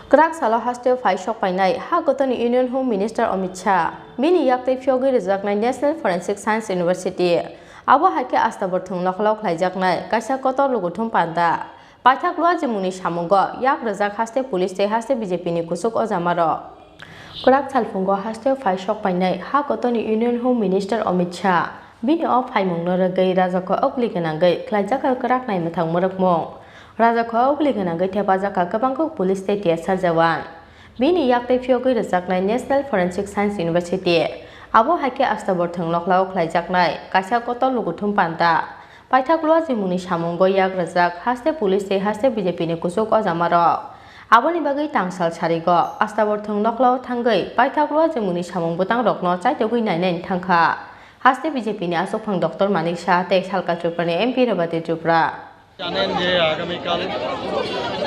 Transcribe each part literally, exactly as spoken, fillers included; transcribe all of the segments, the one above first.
Kwrak salo hasteo phai sok painai ha kotorni Union Home Minister Amit Shah, bini yaktwi phiyogwi rwjaknai National Forensic Science University, abo hai khe Astaborthwng nokhlao khlaijaknai kaisa kotor lukuthum panda. Paithak Luajimungni samungo yak rwjak haste police tei haste B J P ni kuchuk ojamarok. Kwrak salphungo hasteo phai sok painai ha kotorni Union Home Minister Amit Shah, bini o phaimungno rwgwi rajokho ugli gwnangwi khlaijak kwrak naimwthang mwrwkmung. Rajokho ugli gwnangwi thepajak kha kwbangkuk police tei T S R jawan. Bini yaktwi phiyogwi rwjaknai National Forensic Science University, abo hai khe Astaborthwng nokhlao khlaijaknai kaisa kotor lukuthum panda. Paithak Luajimungni samungo yak rwjak haste police tei haste B J P ni kuchuk ojamarok. Aboni bagwi tangsal sarigo Astaborthwng nokhlao thangwi Paithak Luajimungni samung bwtangrokno chaitogwi nainani thangkha haste B J P ni achukphang Doctor Manik Saha tei Salka Tripura ni M P Rebati Tripura. জানেন যে আগামীকাল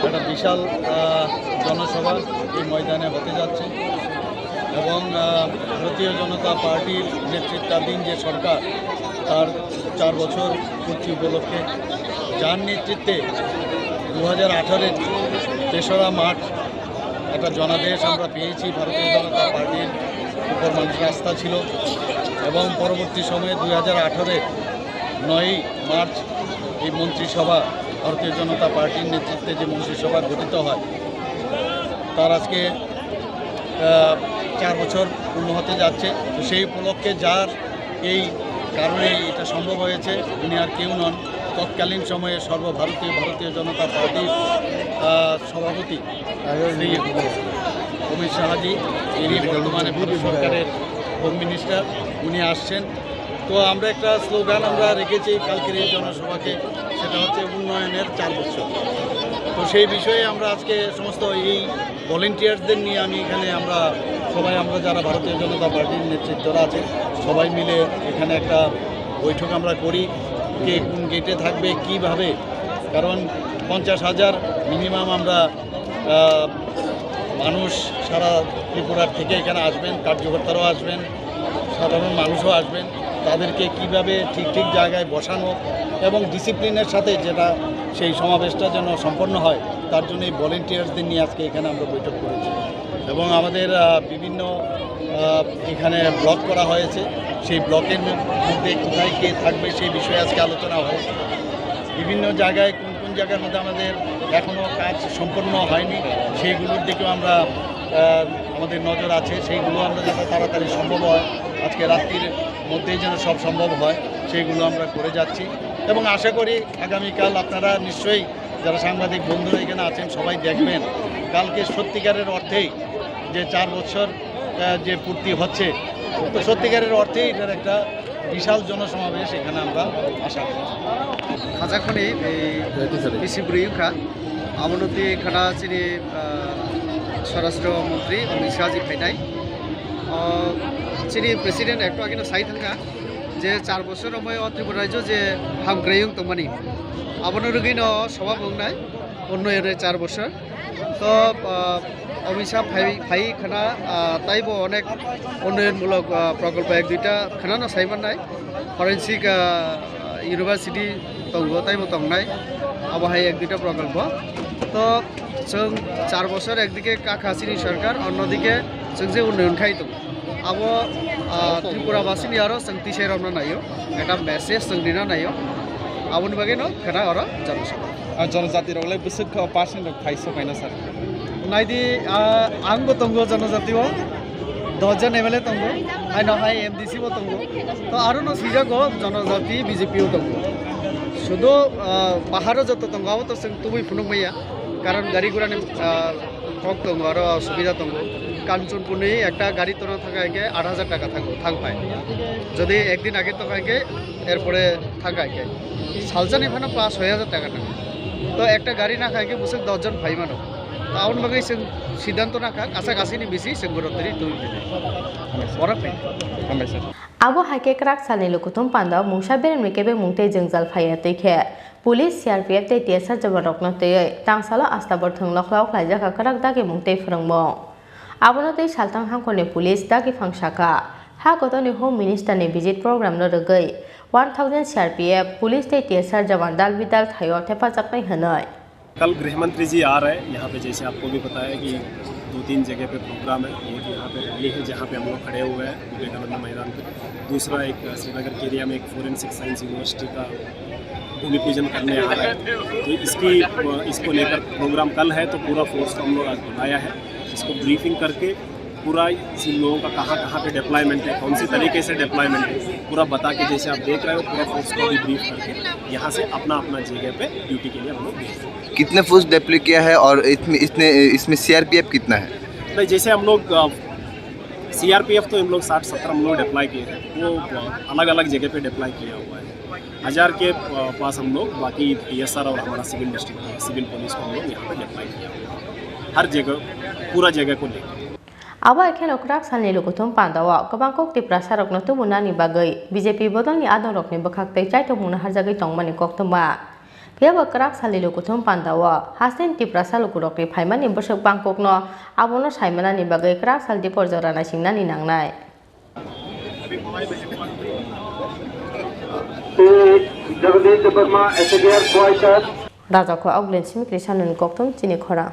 একটা বিশাল, আহ, জনসভা এই ময়দানে হতে যাচ্ছে এবং, আহ, ভারতীয় জনতা পার্টির নেতৃত্বাধীন যে সরকার, তার চার বছর পূর্তি উপলক্ষে, যার নেতৃত্বে দু হাজার আঠারোর তেসরা মার্চ একটা জনাদেশ আমরা পেয়েছি ভারতীয় জনতা পার্টির উপর মানুষের আস্থা ছিল এবং পরবর্তী সময়ে দুই হাজার আঠারোর নয়ই মার্চ এই মন্ত্রিসভা, ভারতীয় জনতা পার্টির নেতৃত্বে যে মন্ত্রিসভা গঠিত হয়, তার আজকে, আহ, চার বছর পূর্ণ হতে যাচ্ছে। তো সেই উপলক্ষে যার এই কারণে এটা সম্ভব হয়েছে, উনি আর কেউ নন, তৎকালীন সময়ে সর্বভারতীয় ভারতীয় জনতা পার্টির, আহ, সভাপতি শ্রী অমিত শাহজি, ইনি বর্তমানে ভারত সরকারের হোম মিনিস্টার, উনি আসছেন। তো আমরা একটা স্লোগান আমরা রেখেছি কালকের এই জনসভাকে, সেটা হচ্ছে উন্নয়নের চার বছর। তো সেই বিষয়ে আমরা আজকে সমস্ত এই ভলেন্টিয়ার্সদের নিয়ে আমি এখানে, আমরা সবাই, আমরা যারা ভারতীয় জনতা পার্টির নেতৃত্বরা আছে, সবাই মিলে এখানে একটা বৈঠক আমরা করি। কে কোন গেটে থাকবে, কিভাবে, কারণ পঞ্চাশ হাজার মিনিমাম আমরা, আহ, মানুষ সারা ত্রিপুরার থেকে এখানে আসবেন, কার্যকর্তারাও আসবেন, সাধারণ মানুষও আসবেন। তাদেরকে কিভাবে ঠিক ঠিক জায়গায় বসানো এবং ডিসিপ্লিনের সাথে যেটা সেই সমাবেশটা যেন সম্পন্ন হয়, তার জন্য এই ভলেন্টিয়ার্সদের নিয়ে আজকে এখানে আমরা বৈঠক করেছি। এবং আমাদের, আহ, বিভিন্ন, আহ, এখানে ব্লক করা হয়েছে, সেই ব্লকের মধ্যে কোথায় কে থাকবে সেই বিষয়ে আজকে আলোচনা হয়েছে। বিভিন্ন জায়গায় কোন কোন জায়গার মধ্যে আমাদের এখনও কাজ সম্পন্ন হয়নি, সেইগুলোর দিকেও আমরা, আহ, আমাদের নজর আছে। সেইগুলো আমরা যাতে তাড়াতাড়ি সম্ভব হয়, আজকে রাত্রির মধ্যেই যেন সব সম্ভব হয়, সেইগুলো আমরা করে যাচ্ছি। এবং আশা করি আগামীকাল আপনারা নিশ্চয়ই, যারা সাংবাদিক বন্ধুরা এখানে আছেন, সবাই দেখবেন কালকে সত্যিকারের অর্থেই যে চার বছর, আহ, যে পূর্তি হচ্ছে, তো সত্যিকারের অর্থেই এটার একটা বিশাল জনসমাবেশ এখানে আমরা আশা করছি। Khajakmani, eh, Bisi bwrwi wngkha. Abono twi khana chini, ah, Swarashtra Montri Amit Shah ji phainai. O, chini President ekto agino sai thangkha je char bosor romoi o Tripura rajyo je hamkwrwi wng tongmani. Abono rwgwino soba bo wngnai, unnoyone char bosor. To, ah, Omisa phai, phai khana, ah, taibo onek unnoyonmulok, ah, prokolpo ek duita khanano sai mannai. Forensic, ah, University tongo, taibo tongnai. Abo hai ek duita prokolpo. To chwng char bosor ekdike kakha chini sorkar, onnodike chwng je unnoyon khai tongo. Abo, ah, Tripura basini aro chwng tisai romna naio. Ekta message chwng rina naio. Aboni bagwino khana oro jonosabha. Ah, jonojati rok le bwswk kha percent rok phai sok kaina sir. Naidi, ah, ang bo tongo jonojati o, dos jon M L A tongo, haino hai M D C bo tongo. To aro no sijago jonojati B J P o tongo. Sudu, ah, paharo joto tongo, abo to chwng tubui phunuk maya. Karon gari gura ni, ah, kok tongo, aro subida tongo. Kanchanpur ni ekta gari tona thang hai khe aat hajar taka thango, thang phai. Jodi ekdin age tong hai khe, erpore thang hai khe. Salsa ni phano paanch choi hajar taka thango. To ekta gari na khai khe bwswk dos jon phai mano. To aboni bagwi chwng siddhanto na kha, kasa kasi ni bisi chwng borok twi twi. Borok phai. Hambai sir. Abo hai khe kwrak salni lukuthum panda mungsa beremni kebengmung tei jwngjal phaiya twi khe police, C R P F tei T S R jawanrokno twiwi tangsalo Astaborthwng nokhlao khlaijak kha kwrak dagimung tei phwrwngmung. Abono twi Salthang hangkhorni police dagi phang sakha, ha kotorni Home Minister ni visit program no rwgwi one thousand C R P F, police tei T S R jawan dal bidal thaio thepajaknai hwnwi. कल गृह मंत्री जी आ रहे हैं यहाँ पे। जैसे आपको भी पता है कि दो तीन जगह पे प्रोग्राम है। एक यहाँ पे रैली है जहाँ पे हम लोग खड़े हुए हैं विवेकानंद मैदान पे, दूसरा एक श्रीनगर के एरिया में एक फोरेंसिक साइंस यूनिवर्सिटी का भूमि पूजन करने आ रहा है। तो इसकी, इसको लेकर प्रोग्राम कल है, तो पूरा फोर्स को हम लोग आज बुलाया है, इसको ब्रीफिंग करके पूरा इन लोगों का कहाँ कहाँ पे डिप्लॉयमेंट है, कौन सी तरीके से डिप्लॉयमेंट है, पूरा बता के, जैसे आप देख रहे हो, पूरा फोर्स को भी ब्रीफ करके यहाँ से अपना अपना जगह पे ड्यूटी के लिए हम लोग भेज देंगे। कितने फोर्स डिप्लॉय किया है और इसमें, इसने, इसमें सीआरपीएफ कितना है? नहीं, जैसे हम लोग, सीआरपीएफ तो हम लोग साठ सत्तर हम लोग डिप्लॉय किए हैं, वो अलग अलग जगह पे डिप्लॉय किया हुआ है। हज़ार के पास हम लोग, बाकी पीएसआर और हमारा सिविल डिस्ट्रिक्ट, सिविल पुलिस को हम लोग यहाँ पे डिप्लॉय किया हुआ है, हर जगह, पूरा जगह को लेकर। Abo hai kheno kwrak salni lukuthum pandao kwbang kok Tiprasarokno tubunani bagwi B J P bodolni adongrokni bwkhak tei chaitokmungno harjagwi tongmani koktwma. Phiya bo kwrak salni lukuthum pandao hasteni Tiprasa lukurokni phaimani bwswk bangkokno abono saimanani bagwi kwrak sal dipor jora naisingnani nangnai. Jagadish Debbarma, S A D R Boycott. Rajakho Auglen Simi Krisanoni koktwm chini khorang.